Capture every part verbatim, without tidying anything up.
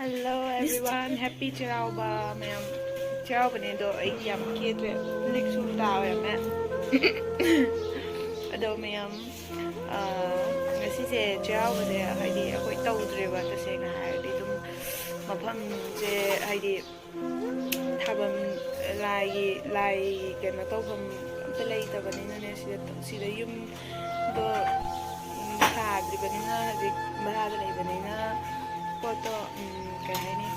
Hello everyone, happy ꯆꯩꯔꯥꯎꯕ ꯃꯌꯥꯝ꯫ ꯆꯩꯔꯥꯎꯕꯅꯦ ꯑꯗꯣ ꯑꯩ ꯌꯥꯝ ꯀꯦꯗ꯭ꯔꯦ, ꯂꯤꯛꯁꯨ ꯇꯥ ꯑꯣꯏꯔꯝꯃꯦ꯫ ꯑꯗꯣ ꯃꯌꯥꯝ, ꯑ, ꯉꯁꯤꯁꯦ ꯆꯩꯔꯥꯎꯕꯁꯦ ꯍꯥꯏꯗꯤ ꯑꯩꯈꯣꯏ ꯇꯧꯗ꯭ꯔꯦꯕ, ꯇꯁꯦꯡꯅ ꯍꯥꯏꯔꯗꯤ ꯑꯗꯨꯝ ꯃꯐꯝꯁꯦ ꯍꯥꯏꯗꯤ ꯊꯥꯕꯝ, ꯂꯥꯏꯒꯤ, ꯂꯥꯏ ꯀꯩꯅꯣ ꯇꯧꯐꯝ ꯑꯝꯇ ꯂꯩꯇꯕꯅꯤꯅꯅꯦ, ꯁꯤꯗ, ꯁꯤꯗ ꯌꯨꯝꯗꯣ, ꯎꯝ, ꯁꯥꯗ꯭ꯔꯤꯕꯅꯤꯅ, ꯍꯧꯖꯤꯛ ꯚꯔꯥꯗ ꯂꯩꯕꯅꯤꯅ ꯄꯣꯠꯇꯣ, ꯎꯝ, ꯀꯩ ꯍꯥꯏꯅꯤ,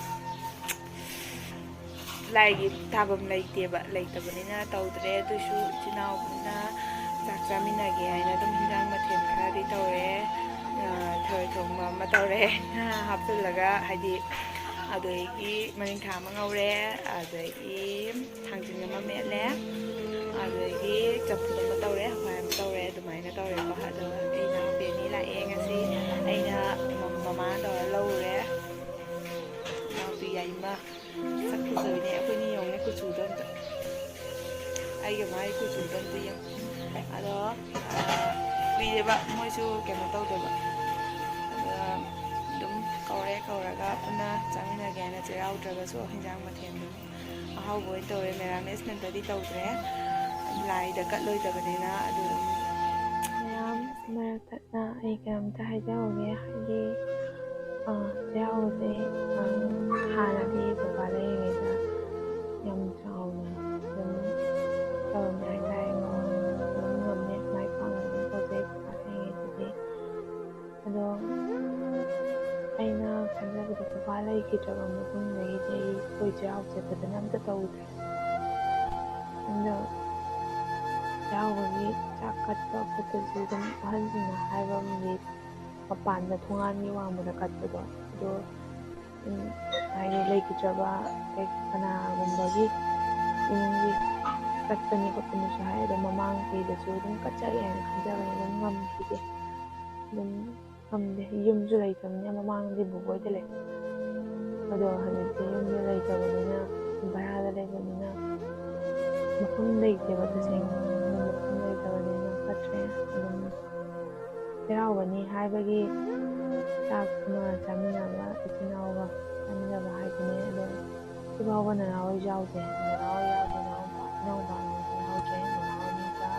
ꯂꯥꯏꯒꯤ ꯊꯥꯐꯝ ꯂꯩꯇꯦꯕ, ꯂꯩꯇꯕꯅꯤꯅ ꯇꯧꯗ꯭ꯔꯦ꯫ ꯑꯗꯨꯁꯨ ꯏꯆꯤꯟ ꯏꯅꯥꯎꯅ ꯆꯥꯛ ꯆꯥꯃꯤꯟꯅꯒꯦ ꯍꯥꯏꯅ ꯑꯗꯨꯝ ꯍꯤꯟꯖꯥꯡ ꯃꯊꯦꯜ ꯈꯔꯗꯤ ꯇꯧꯔꯦ꯫ ꯑ, ꯊꯔꯣꯏ ꯊꯣꯡꯕ ꯑꯃ ꯇꯧꯔꯦ, ꯉꯥ ꯍꯥꯞꯆꯤꯜꯂꯒ, ꯍꯥꯏꯗꯤ, ꯑꯗꯒꯤ ꯃꯔꯤꯡꯈꯥ ꯑꯃ ꯉꯧꯔꯦ, ꯑꯗꯒꯤ ꯊꯥꯡꯖꯤꯡ ꯑꯃ ꯃꯦꯠꯂꯦ, ꯑꯗꯒꯤ ꯆꯝꯐꯨꯠ ꯑꯃ ꯇꯧꯔꯦ, ꯍꯋꯥꯏ ꯑꯃ ꯇꯧꯔꯦ, ꯑꯗꯨꯃꯥꯏꯅ ꯇꯧꯔꯦꯀꯣ꯫ ꯑꯗꯣ ꯑꯩ ꯏꯅꯥꯎꯄꯤ ꯑꯅꯤ ꯂꯥꯛꯑꯦ ꯉꯁꯤ, ꯑꯩꯅ ꯃꯃꯥ ꯇꯧꯔ ꯂꯧꯔꯨꯔꯦ꯫ ꯏꯅꯥꯎꯄꯤ ꯌꯥꯏꯃ꯫ ꯁꯛ ꯐꯖꯕꯅꯦ꯫ ꯑꯩꯈꯣꯏꯅꯤ ꯌꯦꯡꯉꯨꯅꯦ, ꯀꯨꯆꯨꯗꯣ ꯑꯝꯇ꯫ ꯑꯩꯒ ꯃꯥꯒꯤ ꯀꯨꯆꯨꯗꯣ ꯑꯝꯇ ꯌꯦꯡꯉꯨ꯫ ꯑꯗꯣ, ꯑ, ꯀꯨꯏꯔꯦꯕ ꯃꯣꯏꯁꯨ ꯀꯩꯅꯣ ꯇꯧꯗꯕ꯫ ꯑꯗ ꯑꯗꯨꯝ ꯀꯧꯔꯦ, ꯀꯧꯔꯒ ꯄꯨꯟꯅ ꯆꯥꯃꯤꯟꯅꯒꯦ ꯍꯥꯏꯅ, ꯆꯩꯔꯥꯎꯗ꯭ꯔꯒꯁꯨ ꯍꯤꯟꯖꯥꯡ ꯃꯊꯦꯜꯗꯣ ꯑꯍꯥꯎꯕ ꯑꯣꯏꯅ ꯇꯧꯔꯦ꯫ ꯃꯦꯔꯥꯃꯦꯁ ꯅꯠꯇ꯭ꯔꯗꯤ ꯇꯧꯗ꯭ꯔꯦ, ꯂꯥꯏꯗ ꯀꯠꯂꯣꯏꯗꯕꯅꯤꯅ꯫ ꯑꯗꯨ ꯃꯌꯥꯝ ꯃꯔꯛꯇ ꯅ ꯑꯩ ꯀꯩꯅꯣꯝꯇ ꯍꯥꯏꯖꯍꯧꯒꯦ, ꯍꯥꯏꯗꯤ, ꯑ, ꯆꯩꯔꯥꯎꯕꯁꯦ, ꯑ, ꯍꯥꯟꯅꯗꯤ ꯕꯕꯥ ꯂꯩꯔꯤꯉꯩꯗ ꯌꯥꯝ ꯆꯥꯎꯅ ꯑꯗꯨꯝ ꯇꯧꯔꯝꯃꯦ ꯍꯥꯏꯇꯥꯔꯦꯀꯣ꯫ ꯑꯗꯨꯝ ꯉꯝꯃꯦ, ꯃꯥꯏ ꯄꯥꯛꯅ ꯑꯗꯨꯝ ꯇꯧꯖꯩ ꯕꯕꯥ ꯂꯩꯔꯤꯉꯩꯗꯗꯤ꯫ ꯑꯗꯣ ꯑꯩꯅ ꯈꯟꯖꯕꯗ ꯕꯕꯥ ꯂꯩꯈꯤꯗ꯭ꯔꯕ ꯃꯇꯨꯡꯗꯒꯤꯗꯤ ꯑꯩ ꯑꯩꯈꯣꯏ ꯆꯩꯔꯥꯎꯕꯁꯦ ꯐꯖꯅ ꯑꯝꯇ ꯇꯧꯗ꯭ꯔꯦ꯫ ꯑꯗꯣ ꯆꯩꯔꯥꯎꯕꯒꯤ ꯆꯥꯛ ꯀꯠꯄ ꯈꯣꯠꯄꯁꯤ ꯑꯗꯨꯝ ꯑꯍꯟꯁꯤꯡꯅ ꯍꯥꯏꯕ ꯑꯃꯗꯤ ꯃꯄꯥꯟꯗ ꯊꯣꯡꯒꯥꯟꯒꯤ ꯋꯥꯡꯃꯗ ꯀꯠꯄꯗꯣ, ꯑꯗꯣ, ꯎꯝ, ꯍꯥꯏꯗꯤ ꯂꯩꯈꯤꯗ꯭ꯔꯕ ꯀꯩ-, ꯀꯅꯥꯒꯨꯝꯕꯒꯤ ꯏꯃꯨꯡꯒꯤ ꯀꯠꯄꯅꯤ ꯈꯣꯠꯄꯅꯤꯁꯨ ꯍꯥꯏ, ꯑꯗꯣ ꯃꯃꯥꯡ ꯆꯍꯤꯗꯁꯨ ꯑꯗꯨꯝ ꯀꯠꯆꯒꯦ ꯍꯥꯏꯅ ꯈꯟꯖꯕꯅꯤ, ꯑꯗꯨꯝ ꯉꯝꯈꯤꯗꯦ꯫ ꯑꯗꯨꯝ ꯉꯝꯗꯦ, ꯌꯨꯝꯁꯨ ꯂꯩꯇꯕꯅꯤꯅ꯫ ꯃꯃꯥꯡꯗꯤ ꯕꯨꯕꯣꯏꯗ ꯂꯩ, ꯑꯗꯣ ꯍꯧꯖꯤꯛꯇꯤ ꯌꯨꯝꯗ ꯂꯩꯇꯕꯅꯤꯅ, ꯚꯔꯥꯗ ꯂꯩꯕꯅꯤꯅ, ꯃꯐꯝ ꯂꯩꯇꯦꯕ ꯇꯁꯦꯡꯅ꯫ ꯑꯗꯨ ꯃꯐꯝ ꯂꯩꯇꯕꯅꯤꯅ ꯐꯠꯇ꯭ꯔꯦ꯫ ꯑꯗꯨꯝ ꯆꯩꯔꯥꯎꯕꯅꯤ ꯍꯥꯏꯕꯒꯤ ꯆꯥꯛ ꯑꯃ ꯆꯥꯃꯤꯟꯅꯕ ꯏꯆꯤꯟ ꯏꯅꯥꯎꯒ ꯁꯤꯐꯥꯎꯕ ꯅꯅꯥꯎ ꯍꯣꯏ ꯌꯥꯎꯗꯦ꯫ ꯅꯅꯥꯎ ꯍꯣꯏ ꯌꯥꯎꯗꯦ, ꯅꯅꯥꯎꯄꯥ, ꯏꯅꯥꯎꯄꯥ ꯑꯅꯤꯗꯤ ꯌꯥꯎꯗ꯭ꯔꯦ꯫ ꯅꯅꯥꯎ ꯑꯅꯤꯒ,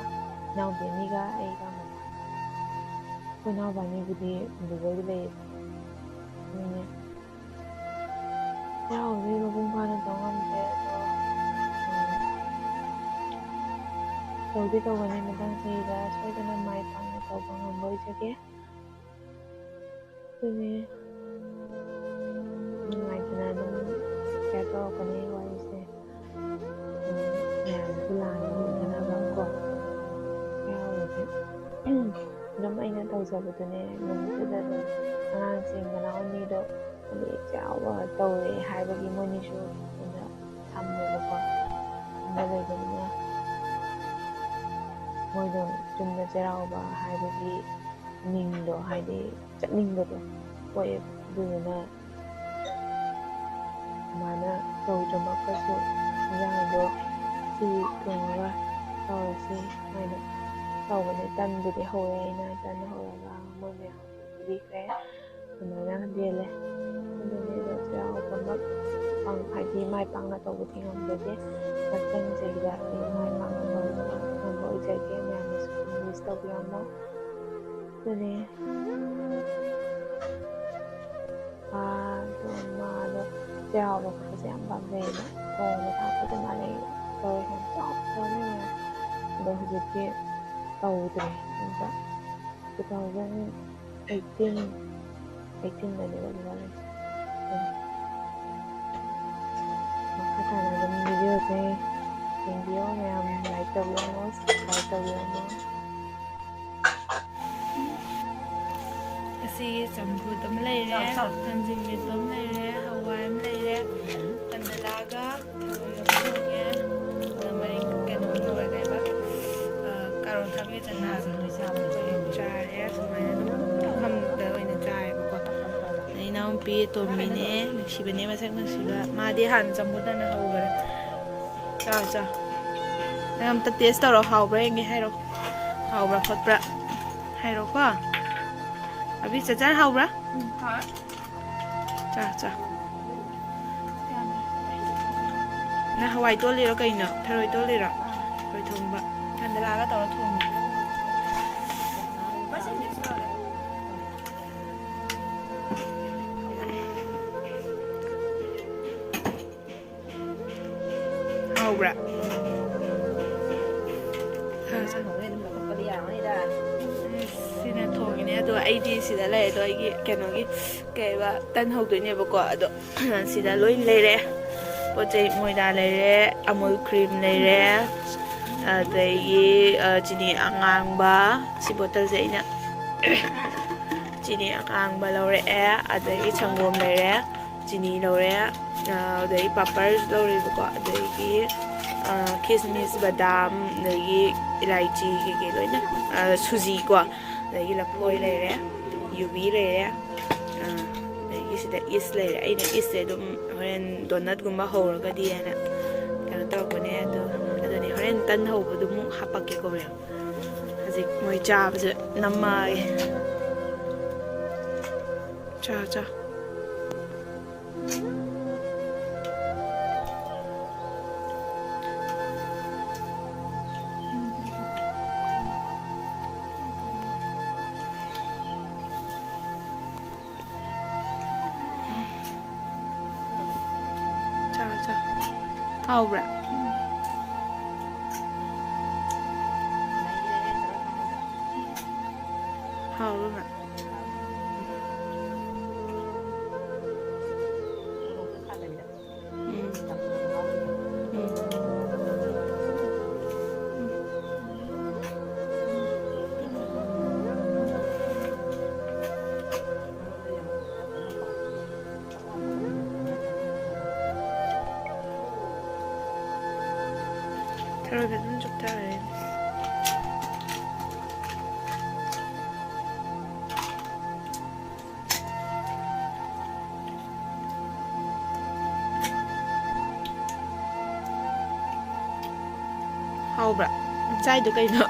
ꯏꯅꯥꯎꯄꯤ ꯑꯅꯤꯒ ꯑꯩꯒ ꯃꯃꯥ꯫ ꯑꯩꯈꯣꯏ ꯏꯅꯥꯎꯄꯥ ꯑꯅꯤꯕꯨꯗꯤ ꯗꯨꯕꯩꯗ ꯂꯩꯌꯦ꯫ ꯑꯗꯨꯅꯦ꯫ ꯆꯩꯔꯥꯎꯕꯁꯦ ꯃꯄꯨꯡ ꯐꯥꯅ ꯇꯧ ꯉꯝꯗ꯭ꯔꯦ, ꯑꯗꯣ, ꯎꯝ, ꯇꯧꯗꯤ ꯇꯧꯒꯅꯤ, ꯃꯊꯪ ꯆꯍꯤꯗ ꯁꯣꯏꯗꯅ ꯃꯥꯏ ꯄꯥꯛꯅ ꯇꯧꯕ ꯉꯝꯕ ꯑꯣꯏꯖꯒꯦ꯫ ꯑꯗꯨꯅꯦ, ꯅꯨꯡꯉꯥꯏꯇꯅ ꯑꯗꯨꯝ share ꯇꯧꯔꯛꯄꯅꯦ ꯋꯥꯔꯤꯁꯦ꯫ ꯎꯝ, ꯃꯌꯥꯝꯁꯨ ꯂꯥꯟꯅ ꯎꯅꯅꯕ ꯀꯣ꯫ ꯆꯩꯔꯥꯎꯕꯁꯦ ꯑꯗꯨꯝ ꯑꯩꯅ ꯇꯧꯖꯕꯗꯨꯅꯦ, ꯅꯨꯃꯤꯠꯇꯨꯗ ꯑꯗꯨꯝ ꯑꯉꯥꯡꯁꯤꯡ ꯃꯅꯥꯎ ꯑꯅꯤꯗꯣ ꯍꯥꯏꯗꯤ ꯆꯩꯔꯥꯎꯕ ꯇꯧꯔꯦ ꯍꯥꯏꯕꯒꯤ ꯃꯣꯏꯅꯤꯁꯨ ꯑꯩꯅ ꯊꯝꯃꯦꯕꯀꯣ꯫ ꯌꯨꯝꯗ ꯂꯩꯕꯅꯤꯅ ꯃꯣꯏꯗꯣ ꯆꯨꯝꯅ ꯆꯩꯔꯥꯎꯕ ꯍꯥꯏꯕꯒꯤ ꯃꯤꯡꯗꯣ, ꯍꯥꯏꯗꯤ ꯆꯠꯅꯤꯡꯕꯗꯣ ꯄꯣꯛꯑꯦꯕ꯫ ꯑꯗꯨꯗꯨꯅ ꯑꯗꯨꯃꯥꯏꯅ ꯇꯧꯗ꯭ꯔꯃꯛꯇꯁꯨ ꯏꯟꯖꯥꯡꯗꯣ ꯁꯤ ꯊꯣꯡꯉꯒ ꯇꯧꯔꯁꯤ ꯍꯥꯏꯅ ꯇꯧꯕꯅꯦ꯫ ꯇꯟꯕꯨꯗꯤ ꯍꯧꯔꯦ ꯑꯩꯅ, ꯇꯟ ꯍꯧꯔꯒ ꯃꯣꯏ ꯃꯌꯥꯝ ꯄꯤꯈ꯭ꯔꯦ꯫ ꯑꯗꯨꯃꯥꯏꯅ ꯂꯦꯜꯂꯦ꯫ ꯑꯗꯨꯅꯦ ꯑꯗꯣ ꯆꯩꯔꯥꯎꯕꯃꯛ ꯄꯥꯡ-, ꯍꯥꯏꯗꯤ ꯃꯥꯏ ꯄꯥꯛꯅ ꯇꯧꯕꯗꯤ ꯉꯝꯖꯗꯦ꯫ ꯃꯊꯪ ꯆꯍꯤꯗ ꯑꯩ ꯃꯥꯏ ꯄꯥꯛꯅ ꯇꯧꯕ ꯉꯝꯕ ꯑꯣꯏꯖꯒꯦ꯫ ꯃꯌꯥꯝꯅꯁꯨ ꯑꯗꯨꯝ wish ꯇꯧꯕꯤꯔꯝꯃꯣ꯫ ꯑꯗꯨꯅꯦ꯫ ꯑꯥ, ꯑꯗꯣ ꯃꯥꯗꯣ ꯆꯩꯔꯥꯎꯕ ꯈꯨꯠꯁꯦ ꯌꯥꯝ ꯄꯥꯝꯖꯩꯌꯦꯕ꯫ ꯊꯣꯡꯕ ꯊꯥꯛꯄꯁꯦ ꯃꯥꯅ decoration ꯆꯥꯎ ꯆꯥꯎꯅ ꯌꯦꯡꯉꯦ꯫ ꯑꯗꯣ ꯍꯧꯖꯤꯛꯇꯤ ꯇꯧꯗ꯭ꯔꯦ꯫ ꯑꯗꯨꯒ two thousand eighteen, eighteen ꯗꯅꯦꯕ ꯂꯨꯍꯣꯡꯉꯤꯁꯦ꯫ ꯑꯗꯨꯅ ꯃꯈꯥ ꯇꯥꯅ ꯑꯗꯨꯝ video ꯁꯦ ꯌꯦꯡꯕꯤꯌꯣ ꯃꯌꯥꯝ, like ꯇꯧꯕꯤꯔꯝꯃꯣ, subscribe ꯇꯧꯕꯤꯔꯝꯃꯣ꯫ ꯑꯁꯤ ꯆꯝꯐꯨꯠ ꯑꯃ ꯂꯩꯔꯦ, ꯊꯥꯡꯖꯤꯡ ꯃꯦꯠꯄ ꯑꯃ ꯂꯩꯔꯦ, ꯍꯋꯥꯏ ꯑꯃ ꯂꯩꯔꯦ, ꯀꯟꯗꯂꯥꯒ ꯊꯔꯣꯏꯒ ꯑꯃ ꯊꯣꯡꯉꯦ꯫ ꯑꯗ ꯃꯔꯤꯡ ꯀꯩꯅꯣ ꯇꯧꯔꯒ ꯀꯩꯕ, ꯑ, ꯀꯥꯔꯣꯠ ꯈꯥꯃꯦꯟ ꯆꯅꯥ ꯆꯥꯔꯦ꯫ ꯁꯨꯃꯥꯏꯅ ꯑꯗꯨꯝ ꯄꯨꯈꯝꯗ ꯑꯣꯏꯅ ꯆꯥꯔꯦꯕꯀꯣ꯫ ꯑꯗ ꯏꯅꯥꯎꯄꯤ ꯑꯇꯣꯝꯕꯤꯅꯦ, ꯅꯨꯡꯁꯤꯕꯅꯦ, ꯃꯁꯛ ꯅꯨꯡꯁꯤꯕ꯫ ꯃꯥꯗꯤ ꯍꯥꯟꯅ ꯆꯝꯐꯨꯠ ꯍꯥꯟꯅ ꯍꯧꯈ꯭ꯔꯦ꯫ ꯆꯥꯎ, ꯆꯥꯎ꯫ ꯅꯪ ꯑꯝꯇ taste ꯇꯧꯔꯣ, ꯍꯥꯎꯕ꯭ꯔꯥ ꯌꯦꯡꯒꯦ ꯍꯥꯏꯔꯣ꯫ ꯍꯥꯎꯕ꯭ꯔꯥ ꯈꯣꯠꯄ꯭ꯔꯥ ꯍꯥꯏꯔꯣꯀꯣ꯫ ꯑꯕꯤ, ꯆꯆꯥ ꯍꯥꯎꯕ꯭ꯔꯥ? ꯎꯝ, ꯍꯥꯎꯋꯦ꯫ ꯆꯥ, ꯆꯥ꯫ ꯌꯥꯝꯃꯦ꯫ ꯅꯪ ꯍꯋꯥꯏ ꯇꯣꯠꯂꯤꯔꯣ ꯀꯩꯅꯣ? ꯊꯔꯣꯏ ꯇꯣꯠꯂꯤꯔꯣ? ꯊꯔꯣꯏ ꯊꯣꯡꯕ꯫ ꯀꯟꯗꯂꯥꯒ ꯇꯧꯔ ꯊꯣꯡꯉꯤ꯫ ꯍꯥꯎꯕ꯭ꯔꯥ? ꯈꯔ ꯆꯥ꯫ ꯁꯤꯅ ꯊꯣꯡꯉꯤꯅꯦ꯫ ꯑꯗꯣ ꯑꯩꯗꯤ ꯁꯤꯗ ꯂꯩ꯫ ꯑꯗꯣ ꯑꯩꯒꯤ ꯀꯩꯅꯣꯒꯤ ꯀꯩꯕ ꯇꯟ ꯍꯧꯗꯣꯏꯅꯦꯕꯀꯣ꯫ ꯑꯗꯣ ꯁꯤꯗ ꯂꯣꯏ ꯂꯩꯔꯦ꯫ ꯄꯣꯠ ꯆꯩ ꯃꯣꯏꯗꯥ ꯂꯩꯔꯦ, ꯑꯃꯨꯜ ꯀ꯭ꯔꯤꯝ ꯂꯩꯔꯦ, ꯑꯗꯒꯤ, ꯑ, ꯆꯤꯅꯤ ꯑꯉꯥꯡꯕ, ꯁꯤ ꯕꯣꯇꯜꯁꯦ ꯑꯩꯅ ꯆꯤꯅꯤ ꯑꯉꯥꯡꯕ ꯂꯧꯔꯛꯑꯦ, ꯑꯗꯒꯤ ꯁꯪꯒꯣꯝ ꯂꯩꯔꯦ, ꯆꯤꯅꯤ ꯂꯧꯔꯦ, ꯑ, ꯑꯗꯒꯤ ꯄꯥꯄꯔ ꯂꯧꯔꯦꯕꯀꯣ, ꯑꯗꯒꯤ, ꯑ, ꯈꯤꯁꯃꯤꯁ, ꯕꯗꯥꯝ, ꯑꯗꯒꯤ ꯏꯂꯥꯏꯆꯤ ꯀꯩꯀꯩ ꯂꯣꯏꯅ, ꯑ, ꯁꯨꯖꯤꯀꯣ, ꯑꯗꯒꯤ ꯂꯐꯣꯏ ꯂꯩꯔꯦ, ꯌꯨꯕꯤ ꯂꯩꯔꯦ, ꯑ, ꯑꯗꯒꯤ ꯁꯤꯗ ꯏꯁ ꯂꯩꯔꯦ꯫ ꯑꯩꯅ ꯏꯁꯁꯦ ꯑꯗꯨꯝ ꯍꯣꯔꯦꯟ ꯗꯣꯅꯠꯀꯨꯝꯕ ꯍꯧꯔꯒꯗꯤ ꯍꯥꯏꯅ ꯀꯩꯅꯣ ꯇꯧꯔꯛꯄꯅꯦ꯫ ꯑꯗꯣ ꯑꯗꯨꯅꯦ ꯍꯣꯔꯦꯟ ꯇꯟ ꯍꯧꯕꯗꯨꯃꯨꯛ ꯍꯥꯄꯛꯀꯦꯀꯣ ꯃꯌꯥꯝ꯫ ꯍꯧꯖꯤꯛ ꯃꯣꯏ ꯆꯥꯕꯁꯦ ꯅꯝꯃꯛꯑꯒꯦ꯫ ꯆꯥ, ꯆꯥ꯫ ꯆꯥ, ꯆꯥ꯫ ꯍꯥꯎꯕ꯭ꯔꯥ? ꯍꯥꯎꯕ꯭ꯔꯥ? ꯎꯝ꯫ ꯎꯝ꯫ ꯊꯔꯣꯏ ꯐꯖꯅ ꯆꯨꯞꯊꯔꯦ꯫ ꯍꯥꯎꯕ꯭ꯔꯥ? ꯆꯥꯏꯗꯣ ꯀꯩꯅꯣ?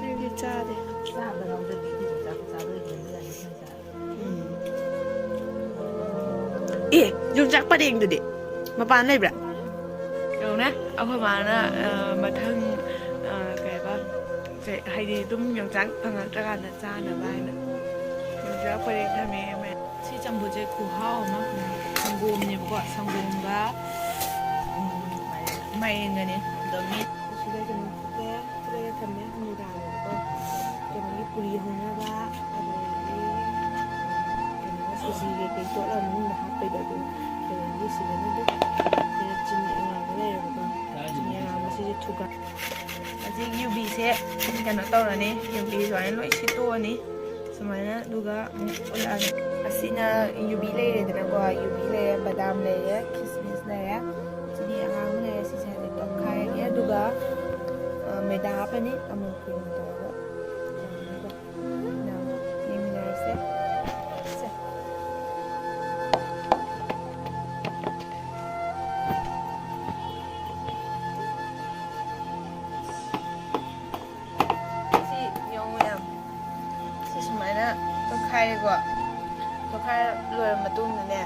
ꯑꯩꯗꯤ ꯆꯥꯗꯦ꯫ ꯆꯥꯕ ꯌꯥꯎꯗ꯭ꯔꯗꯤ ꯆꯥꯛ ꯆꯥꯕ ꯂꯣꯏꯗ꯭ꯔꯤꯉꯩꯗ ꯆꯥꯅꯤ꯫ ꯎꯝ꯫ ꯑꯦ, ꯌꯣꯡꯆꯥꯛ ꯄꯔꯦꯡꯗꯨꯗꯤ ꯃꯄꯥꯟ ꯂꯩꯕ꯭ꯔꯥ? ꯌꯦꯡꯉꯨꯅꯦ, ꯑꯩꯈꯣꯏ ꯃꯥꯅ, ꯑ, ꯃꯊꯪ, ꯑ, ꯀꯩ ꯍꯥꯏꯕ, ꯀꯩ, ꯍꯥꯏꯗꯤ ꯑꯗꯨꯝ ꯌꯣꯡꯆꯥꯛ ꯐꯪꯉꯛꯇ꯭ꯔꯀꯥꯟꯗ ꯆꯥꯅꯕ ꯍꯥꯏꯅ ꯌꯣꯡꯆꯥꯛ ꯄꯔꯦꯡ ꯊꯝꯃꯦ꯫ ꯁꯤ ꯆꯝꯐꯨꯠꯁꯦ ꯈꯨꯍꯥꯎ ꯑꯃ, ꯁꯪꯒꯣꯝꯅꯦꯕꯀꯣ, ꯁꯪꯒꯣꯝꯒ, ꯎꯝ, ꯃꯥꯏꯔꯦꯟꯒꯅꯤ꯫ ꯑꯗꯣ ꯃꯤ ꯁꯤꯗ ꯀꯩꯅꯣ ꯐꯨꯠꯂꯦ, ꯐꯨꯠꯂꯒ ꯊꯝꯃꯦ, ꯅꯨꯃꯤꯗꯥꯡꯗꯀꯣ꯫ ꯀꯩꯅꯣꯒꯤ ꯄꯨꯔꯤ ꯍꯧꯅꯕ, ꯑꯗꯒꯤ ꯀꯩꯅꯣ ꯁꯨꯖꯤ ꯀꯩꯀꯩ ꯇꯣꯠꯂꯒ ꯃꯅꯨꯡꯗ ꯍꯥꯞꯄꯩꯗꯣ, ꯑꯗꯨ ꯀꯩꯅꯣꯒꯤ ꯁꯤꯗꯅ ꯑꯗꯨꯝ ꯀꯩꯅꯣ ꯆꯤꯅꯤ ꯑꯉꯥꯡꯕ ꯂꯩꯔꯦꯕꯀꯣ꯫ ꯆꯤꯅꯤ ꯑꯉꯥꯡꯕꯁꯤꯁꯨ ꯊꯨꯒꯥꯏ꯫ ꯍꯧꯖꯤꯛ ꯌꯨꯕꯤꯁꯦ ꯀꯩꯅꯣ ꯇꯧꯔꯅꯤ, ꯌꯨꯕꯤ ꯁꯨꯃꯥꯏꯅ ꯂꯣꯏ ꯁꯤꯠꯇꯣꯛꯑꯅꯤ꯫ ꯁꯨꯃꯥꯏꯅ, ꯑꯗꯨꯒ ꯑꯃꯨꯛ ꯑꯣꯜꯂꯛꯑꯅꯤ꯫ ꯑꯁꯤꯅ ꯌꯨꯕꯤ ꯂꯩꯔꯦꯗꯅꯀꯣ, ꯌꯨꯕꯤ ꯂꯩꯔꯦ, ꯕꯗꯥꯝ ꯂꯩꯔꯦ, ꯈꯤꯁꯃꯤꯁ ꯂꯩꯔꯦ, ꯆꯤꯅꯤ ꯑꯉꯥꯡꯕ ꯂꯩꯔꯦ꯫ ꯁꯤꯁꯦ ꯍꯧꯖꯤꯛ ꯇꯣꯠꯈꯥꯏꯔꯒꯦ, ꯑꯗꯨꯒ, ꯑ, ꯃꯩꯗꯥ ꯍꯥꯞꯄꯅꯤ, ꯑꯃꯨꯜ ꯀ꯭ꯔꯤꯝ ꯇꯧꯔꯒ ꯇꯧꯔꯅꯤꯀꯣ꯫ ꯅꯪ ꯌꯦꯡꯃꯤꯟꯅꯔꯁꯦ꯫ ꯁꯦ꯫ ꯁꯤ ꯌꯦꯡꯉꯨ ꯃꯌꯥꯝ꯫ ꯁꯤ ꯁꯨꯃꯥꯏꯅ ꯇꯣꯠꯈꯥꯏꯔꯦꯀꯣ꯫ ꯇꯣꯠꯈꯥꯏꯔ ꯂꯣꯏꯔ ꯃꯇꯨꯡꯗꯅꯦ,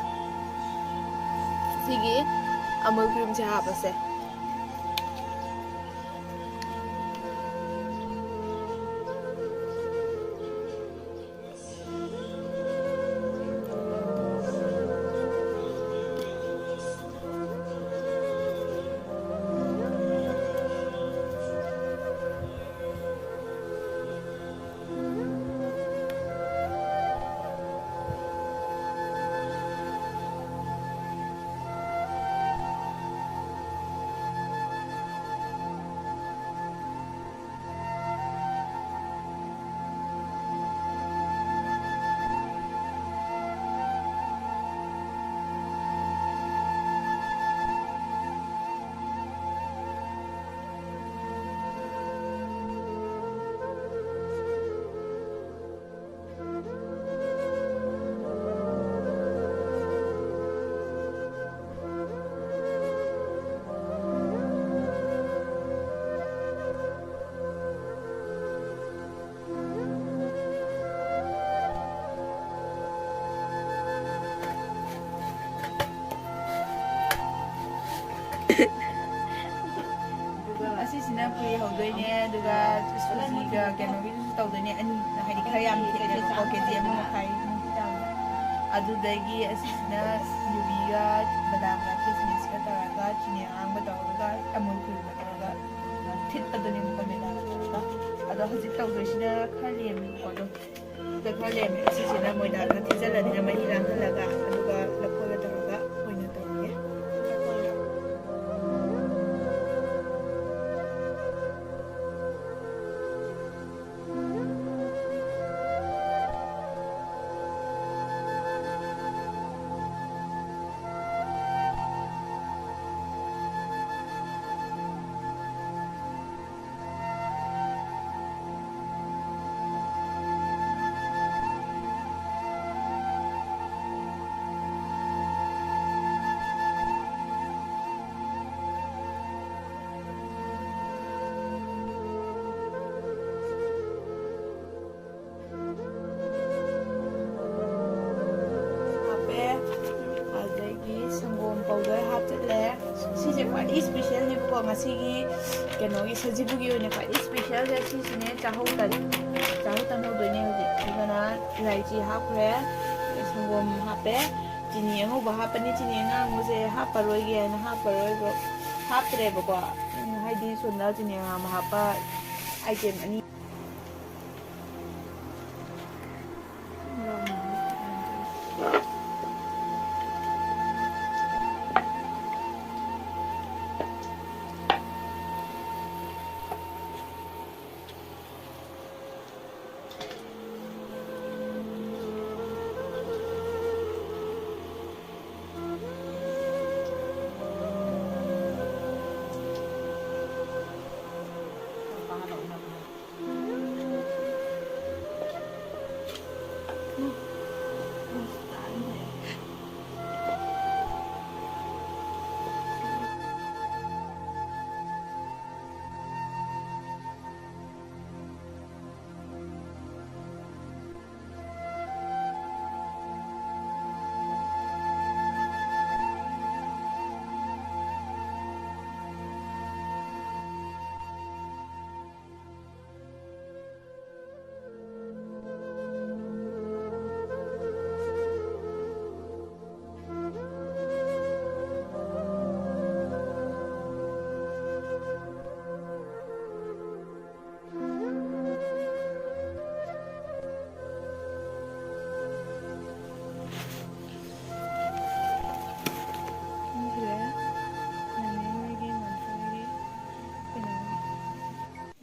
ꯁꯤꯒꯤ ꯑꯃꯨꯜ ꯀ꯭ꯔꯤꯝꯁꯦ ꯍꯥꯞꯄꯁꯦ꯫ ꯍꯥꯏꯗꯤ ꯈꯔ ꯌꯥꯝ ꯊꯤꯠꯂꯦꯕꯀꯣ, ꯀꯦ ꯖꯤ ꯑꯃ ꯃꯈꯥꯏꯃꯨꯛꯀꯤ ꯆꯥꯡꯗ꯫ ꯑꯗꯨꯗꯒꯤ ꯑꯁꯤꯁꯤꯅ ꯌꯨꯕꯤꯒ ꯕꯗꯥꯝꯒ ꯀꯤꯁꯃꯤꯁꯀ ꯇꯧꯔꯒ, ꯆꯤꯅꯤ ꯑꯉꯥꯡꯕ ꯇꯧꯔꯒ, ꯑꯃꯨꯜ ꯈꯨꯜꯒ ꯇꯧꯔꯒ ꯊꯤꯠꯄꯗꯨꯅꯦꯕꯀꯣ, ꯃꯣꯏꯗꯥꯒ ꯇꯧꯔꯒ꯫ ꯑꯗꯣ ꯍꯧꯖꯤꯛ ꯇꯧꯗꯣꯏꯁꯤꯅ ꯈꯔ ꯂꯦꯝꯃꯤꯀꯣ, ꯑꯗꯨꯝ ꯈꯔ ꯂꯦꯝꯃꯦ꯫ ꯑꯁꯤꯁꯤꯅ ꯃꯣꯏꯗꯥꯒ ꯊꯤꯠꯆꯜꯂꯅꯤꯅ ꯃꯍꯤ ꯂꯥꯡꯍꯜꯂꯒ, ꯑꯗꯨꯒ ꯂꯐꯣꯏꯒ ꯇꯧꯔꯒ ꯑꯣꯏꯅ ꯇꯧꯔꯒꯦ꯫ ꯍꯥꯞꯄꯦ꯫ ꯑꯗꯒꯤ ꯁꯪꯒꯣꯝ powder ꯍꯥꯞꯆꯤꯜꯂꯦ꯫ ꯁꯤꯁꯦ ꯈ꯭ꯋꯥꯏꯗꯒꯤ specialꯅꯦꯕꯀꯣ ꯉꯁꯤꯒꯤ ꯀꯩꯅꯣꯒꯤ ꯁꯖꯤꯕꯨꯒꯤ ꯑꯣꯏꯅ ꯈ꯭ꯋꯥꯏꯗꯒꯤ specialꯁꯦ ꯁꯤꯁꯤꯅꯦ꯫ ꯆꯥꯍꯧ ꯇꯟ, ꯆꯥꯍꯧ ꯇꯟ ꯍꯧꯗꯣꯏꯅꯦ ꯍꯧꯖꯤꯛ꯫ ꯑꯗꯨꯅ ꯏꯂꯥꯏꯆꯤ ꯍꯥꯞꯈ꯭ꯔꯦ, ꯁꯪꯒꯣꯝ ꯍꯥꯞꯄꯦ, ꯆꯤꯅꯤ ꯑꯉꯧꯕ ꯍꯥꯞꯄꯅꯤ꯫ ꯆꯤꯅꯤ ꯑꯉꯥꯡꯕꯁꯦ ꯍꯥꯞꯄꯔꯣꯏꯒꯦ ꯍꯥꯏꯅ ꯍꯥꯞꯄꯔꯣꯏꯕ, ꯍꯥꯞꯇ꯭ꯔꯦꯕꯀꯣ꯫ ꯎꯝ, ꯍꯥꯏꯗꯤ ꯁꯣꯝꯗ ꯆꯤꯅꯤ ꯑꯉꯥꯡꯕ ꯍꯥꯞꯄ item ꯑꯅꯤ꯫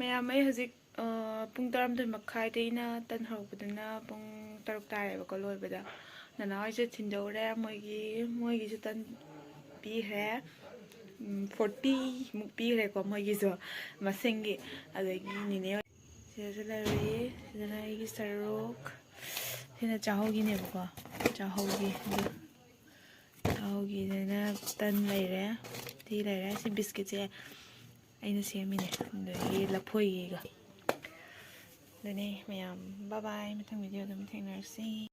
ꯃꯌꯥꯝ, ꯑꯩ ꯍꯧꯖꯤꯛ, ꯑ, ꯄꯨꯡ ꯇꯔꯥꯃꯥꯊꯣꯏ ꯃꯈꯥꯏꯗꯒꯤꯅ ꯇꯟ ꯍꯧꯔꯛꯄꯗꯨꯅ ꯄꯨꯡ ꯇꯔꯨꯛ ꯇꯥꯔꯦꯕꯀꯣ ꯂꯣꯏꯕꯗ꯫ ꯅꯅꯥꯎ ꯍꯣꯏꯁꯦ ꯊꯤꯟꯗꯧꯔꯦ, ꯃꯣꯏꯒꯤ, ꯃꯣꯏꯒꯤꯁꯨ ꯇꯟ ꯄꯤꯈ꯭ꯔꯦ꯫ ꯎꯝ, ꯐꯣꯔꯇꯤ ꯃꯨꯛ ꯄꯤꯈ꯭ꯔꯦꯀꯣ ꯃꯣꯏꯒꯤꯁꯨ ꯃꯁꯤꯡꯒꯤ꯫ ꯑꯗꯒꯤ ꯅꯤꯅꯦ ꯍꯣꯏ ꯁꯤꯗꯁꯨ ꯂꯩꯔꯤ꯫ ꯁꯤꯗꯅ ꯑꯩꯒꯤ ꯁꯔꯨꯛ, ꯁꯤꯅ ꯆꯥꯍꯧꯒꯤꯅꯦꯕꯀꯣ, ꯆꯥꯍꯧꯒꯤ꯫ ꯑꯗꯨ ꯆꯥꯍꯧꯒꯤꯗꯅ ꯇꯟ ꯂꯩꯔꯦ, ꯇꯤ ꯂꯩꯔꯦ꯫ ꯁꯤ ꯕꯤꯁꯀꯤꯠꯁꯦ ꯑꯩꯅ ꯁꯦꯝꯃꯤꯅꯦ, ꯑꯗꯒꯤ ꯂꯐꯣꯏꯒꯤꯒ꯫ ꯑꯗꯨꯅꯦ ꯃꯌꯥꯝ, bye bye, ꯃꯊꯪ video ꯑꯗꯨꯝ ꯊꯦꯡꯅꯔꯁꯤ꯫